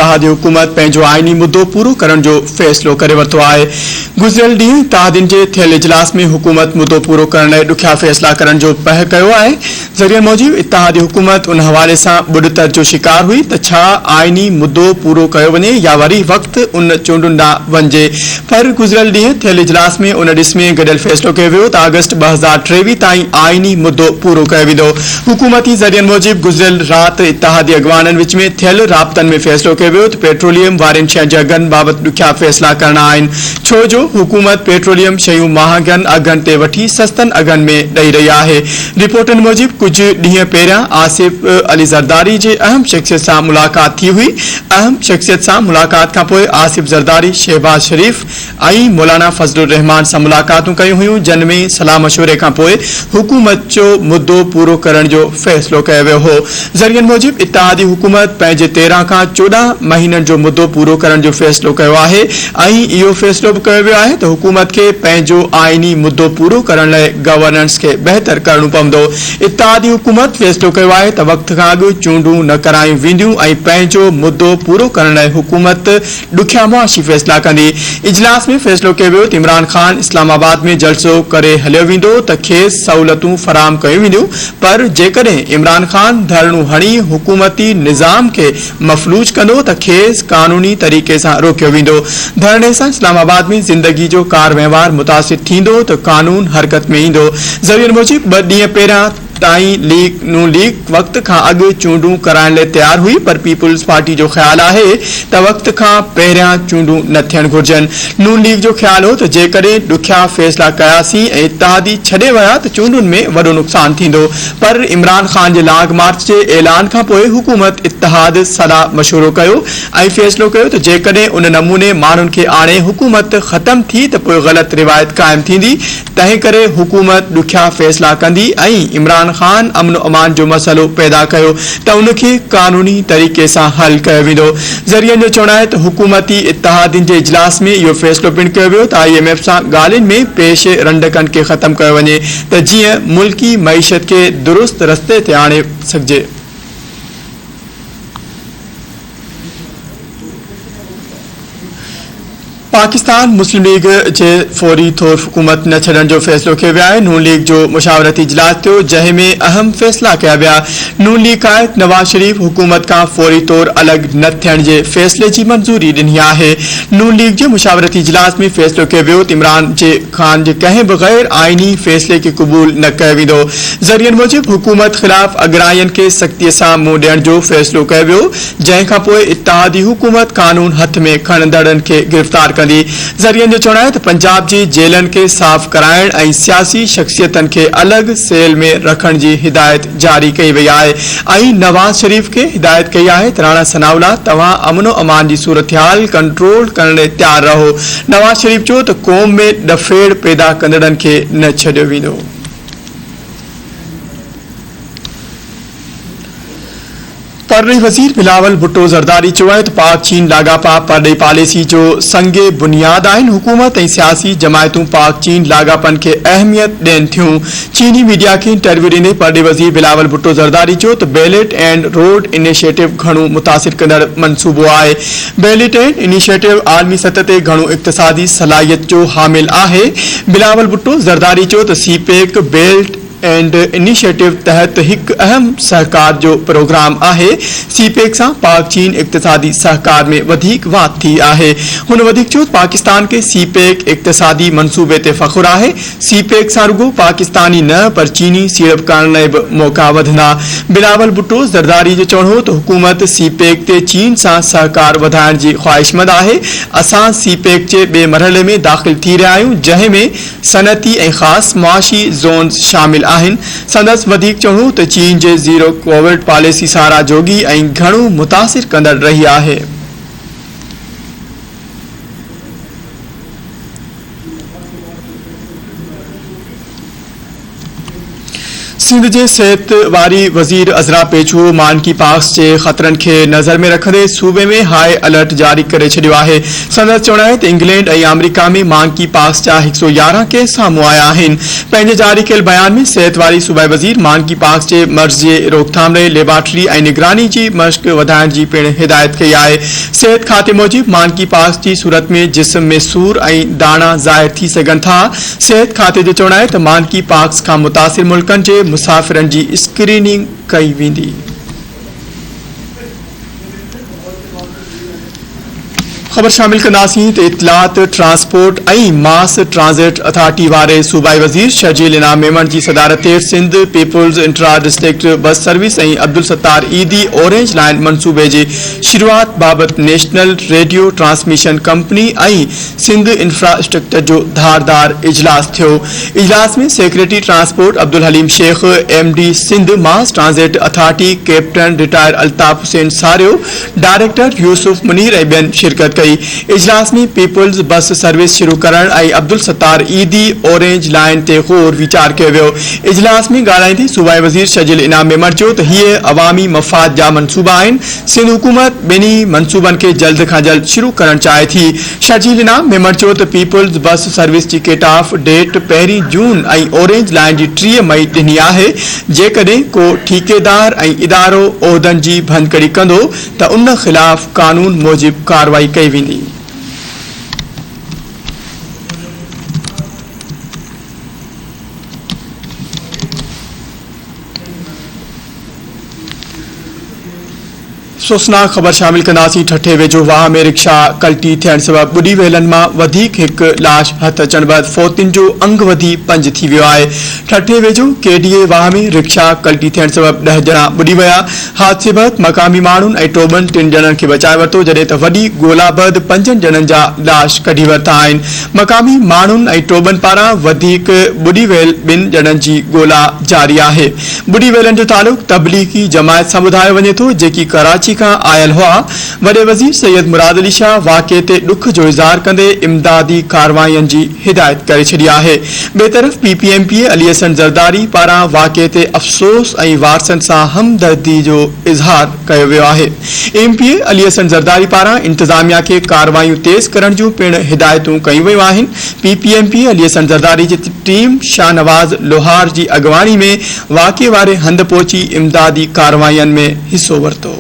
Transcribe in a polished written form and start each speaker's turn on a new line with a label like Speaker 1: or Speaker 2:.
Speaker 1: اتحادي حڪومت پنهنجو آئيني مدو پورو ڪرڻ جو فيصلو ڪري ورتو آهي. گذريل ڏينهن اتحادين جي ٿيل اجلاس ۾ حڪومت مدو پورو ڪرڻ لاء ڏکيا فيصلا ڪرڻ جو پهه ڪيو آهي. ذريعن موجب اتحادي حڪومت ان حوالي سان ٻڏتر جو شڪار هئي ته ڇا آئيني مدو پورو ڪيو وڃي يا وري وقت ان چونڊن ڏانهن وڃجي پر گذريل ڏينهن ٿيل اجلاس ۾ ان ڏس ۾ گڏيل فيصلو ڪيو ويو ته آگسٽ 2023 تائين آئيني مدو پورو ڪيو ويندو. حڪومتي ذريعن موجب گذريل رات اتحادي اڳواڻن وچ ۾ ٿيل رابطن ۾ فيصلو ڪيو ويو ته پيٽروليم وارين شين جي اگهن بابت ڏکيا فيصلا ڪرڻا آهن ڇو جو حڪومت پيٽروليم شيون مهانگن اگهن تي وٺي سستن اگهن ۾ ڏئي رهي آهي. رپورٽن موجب ڪجهه ڏينهن پهريان آصف علي زرداري جي اهم شخصيت سان ملاقات ٿي هئي، اهم شخصيت سان ملاقات کانپوء آصف زرداري شهباز شريف، ۽ مولانا فضل الرحمان سان ملاقاتون ڪيون هيون جن ۾ صلاح مشوري کانپوء حڪومت جو مدو پورو ڪرڻ جو فيصلو ڪيو ويو هو. ذريعن موجب اتحادي حڪومت پنهنجي 13 کان 14 مهينن جو مدو پورو ڪرڻ جو فيصلو ڪيو آهي ۽ اهو فيصلو به ڪيو ويو آهي ته حڪومت کي پنهنجو آئيني مدو پورو ڪرڻ لاء گورننس کي بهتر ڪرڻو پوندو. اتحادي حڪومت فيصلو ڪيو آهي ته وقت کان اڳ چونڊون نه ڪرايون وينديون ۽ پنهنجو مدو پورو ڪرڻ لاء حڪومت ڏکيا معاشي فيصلا ڪندي. اجلاس ۾ فيصلو ڪيو ويو ته عمران خان اسلام آباد ۾ جلسو ڪري هليو ويندو ته کيس سهولتون فراهم ڪيون وينديون پر جيڪڏهن عمران خان ڌرڻو هڻي حڪومتي نظام کي مفلوج ڪندو ته کيس قانوني طريقي سان روڪيو ويندو. ڌرڻي سان اسلام آباد ۾ زندگي جو ڪار وهنوار متاثر ٿيندو ته قانون حرڪت ۾ ايندو. ذريعن موجب ٻه ڏينهن پهريان تائين ليگ نون ليگ وقت کان اڳ چونڊون ڪرائڻ لاء تيار هئي پر پيپلز پارٽي جو خيال آهي ته وقت کان پهريان چونڊون نه ٿيڻ گهرجن. نون ليگ جو خيال هو ته جيڪڏهن ڏکيا فيصلا ڪياسين ۽ اتحادي ڇڏي ويا ته چونڊن ۾ وڏو نقصان ٿيندو پر عمران خان جي لانگ مارچ جي اعلان کانپوء حڪومت اتحاد صلاح مشورو ڪيو ۽ فيصلو ڪيو ته جيڪڏهن ان نموني ماڻهن کي آڻي حڪومت ختم ٿي ته پوء غلط روايت قائم ٿيندي تنهنڪري حڪومت ڏکيا فيصلا ڪندي ۽ عمران خان امن و امان جو مسئلو پيدا ڪيو ته ان کي قانوني طريقي سان حل ڪيو ويندو. ذريعن جو چوڻ آهي ته حڪومتي اتحادين جي اجلاس ۾ اهو فيصلو پڻ ڪيو ويو ته I M F سان ڳالهين ۾ پيش رنڊڪن کي ختم ڪيو وڃي ته جيئن ملڪي معيشت کي درست رستي تي آڻي سگهجي. پاڪستان مسلم ليگ جي فوري طور حڪومت نه ڇڏڻ جو فيصلو ڪيو ويو آهي، نون ليگ جو مشاورتي اجلاس ٿيو جنهن ۾ اهم فيصلا ڪيا ويا، نون ليگ قائد نواز شريف حڪومت کان فوري طور الڳ نه ٿيڻ جي فيصلي جي منظوري ڏني آهي، نون ليگ جي مشاورتي اجلاس ۾ فيصلو ڪيو ويو ته عمران جي خان جي ڪنهن به غير آئيني فيصلي کي قبول نه ڪيو ويندو، ذريعن موجب حڪومت خلاف اڳراين کي سختي سان منهن ڏيڻ جو فيصلو ڪيو ويو، جنهن کانپوء اتحادي حڪومت قانون هٿ ۾ کڻندڙن کي گرفتار ڪندي. ذريعن جو چوڻ آهي ته پنجاب جي جيلن کي صاف ڪرائڻ ۽ سياسي شخصيتن کي الڳ سيل ۾ رکڻ جي هدايت جاري ڪئي وئي آهي ۽ نواز شريف کي هدايت ڪئي آهي ته راڻا ثناء الله توهان امن و امان جي صورتحال ڪنٽرول ڪرڻ لاء تيار رهو. نواز شريف چيو ته قوم ۾ ڏڦيڙ پيدا ڪندڙن کي نه ڇڏيو ويندو. پرڏيهي وزير بلاول ڀٽو زرداري چيو آهي ته پاڪ چين لاڳاپا پرڏيهي پاليسي جو سنگ بنياد آهن، حڪومت ۽ سياسي جماعتون پاڪ چين لاڳاپن کي اهميت ڏين ٿيون. چيني ميڊيا کي انٽرويو ڏيندي پرڏيهي وزير بلاول ڀٽو زرداري چيو ته بيلٽ اينڊ روڊ انيشيٽو گهڻو متاثر ڪندڙ منصوبو آهي، بيلٽ اينڊ انيشيٽو عالمي سطح تي گهڻو اقتصادي صلاحيت جو حامل آهي. بلاول ڀٽو زرداري چيو ته سي پيڪ بيلٽ اينڊ انيشيٽو تحت هڪ اهم سهڪار جو پروگرام آهي، سي پيڪ سان پاڪ چين اقتصادي سهڪار ۾ وڌيڪ واڌ ٿي آهي. هن وڌيڪ چيو ته پاڪستان کي سي پيڪ اقتصادي منصوبي تي فخر آهي، سي پيڪ سان رڳو پاڪستاني نه پر چيني سيڙپڪارن لاء به موقعا وڌندا. بلاول ڀٽو زرداري جو چوڻ هو ته حڪومت سي پيڪ تي چين سان سهڪار وڌائڻ جي خواهشمند آهي، اسان سي پيڪ جي ٻئي مرحلي ۾ داخل ٿي رهيا آهيون جنهن ۾ صنعتي ۽ خاص معاشي زونز شامل آهن. سندس وڌيڪ چوڻ هو ته چين جي زيرو ڪووڊ پاليسي ساراهه جوڳي ۽ گهڻو متاثر ڪندڙ رهي آهي. سنڌ جي صحت واري وزير عذرا پيچوهو مانڪي پاڪس جي خطرن کي نظر ۾ رکندي صوبي ۾ هاء الرٽ جاري ڪري ڇڏيو آهي. سندس چوڻ آهي ته انگلينڊ ۽ آمريڪا ۾ مانڪي پاڪس جا 111 ڪيس سامهون آيا آهن. پنهنجي جاري ڪيل بيان ۾ صحت واري صوبائي وزير مانڪي پاڪس جي مرض جي روڪٿام لاء ليبارٽري ۽ نگراني جي مشق وڌائڻ جي پڻ هدايت ڪئي آهي. صحت کاتي موجب مانڪي پاڪس جي صورت ۾ جسم ۾ سور ۽ داڻا ظاهر ٿي سگهن ٿا. صحت کاتي جو چوڻ آهي ته مانڪي پاڪس کان متاثر ملڪن جي مسافرن جي اسڪريننگ ڪئي ويندي. خبر شامل ڪنداسين ته اطلاعات، ٽرانسپورٽ ۽ ماس ٽرانزٽ اٿارٽي واري صوبائي وزير شرجيل انعام ميمڻ جي صدارت هيٺ Sindh peoples intra district bus service ۽ Abdul Sattar Edhi orange line منصوبي جي شروعات بابت national radio transmission company ۽ Sindh infrastructure جو ڌار ڌار اجلاس ٿيو. اجلاس ۾ secretary transport Abdul Haleem Sheikh, M D Sindh mass transit authority captain retire Altaf Hussain Sario, director Yousuf Munir ۽ ٻين شرڪت ڪئي. اجلاس ۾ پيپلز بس سروس شروع ڪرڻ ۽ عبدالستار ايڌي اورينج لائين تي غور ويچار ڪيو ويو. اجلاس ۾ ڳالهائيندي صوبائي وزير شرجيل انعام ميمڻ چيو ته هيء عوامي مفاد جا منصوبا آهن، سنڌ حڪومت ٻنهي منصوبن کي جلد کان جلد شروع ڪرڻ چاهي ٿي. شرجيل انعام ميمڻ چيو ته پيپلز بس سروس جي ڪٽ آف ڊيٽ پهرين جون ۽ اورينج لائين جي 30 مئي ڏني آهي، جيڪڏهن ڪو ٺيڪيدار ۽ ادارو عهدن جي ڀڃڪڙي ڪندو ته ان خلاف قانون موجب ڪارروائي ڪئي ويندي. افسوسناڪ خبر شامل ڪنداسين ٺٽي ويجهو واهه ۾ رڪشا ڪلٽي ٿيڻ سبب ٻڏي ويلن مان وڌيڪ هڪ لاش هٿ اچڻ بعد فوتين جو انگ وڌي پنج ٿي ويو آهي ٺٽي ويجهو ڪي ڊي اي واهه ۾ رڪشا ڪلٽي ٿيڻ سبب 10 ڄڻا ٻڏي ويا حادثي بعد مقامي ماڻهن ۽ ٽوٻن ٽن ڄڻن کي بچائي ورتو جڏهن ته وڏي ڳولا بعد پنجن ڄڻن جا لاش ڪڍي ورتا آهن مقامي ماڻهن ۽ ٽوٻن پاران وڌيڪ ٻڏي ويل ٻن ڄڻن جي ڳولا جاري آهي. ٻڏي ويلن جو تعلق تبليغي جماعت سان ٻڌايو وڃي ٿو، جيڪي ڪراچي کان آيل هئا. وڏي وزير سيد مراد علي شاهه واقعي تي ڏک جو اظهار ڪندي امدادي ڪاررواين جي هدايت ڪري ڇڏي آهي. ٻئي طرف P P M P A Ali Hassan Zardari پاران واقعي تي افسوس ۽ وارثن سان همدردي جو اظهار ڪيو ويو آهي. M P A Ali Hassan Zardari پاران انتظاميا کي ڪارروايون تيز ڪرڻ جون پڻ هدايتون ڪيون ويون آهن. P P M P Ali Hassan Zardari جي ٽيم شاهنواز لوهار جي اڳواڻي ۾ واقعي واري هنڌ پهچي امدادي ڪاررواين ۾ حصو ورتو.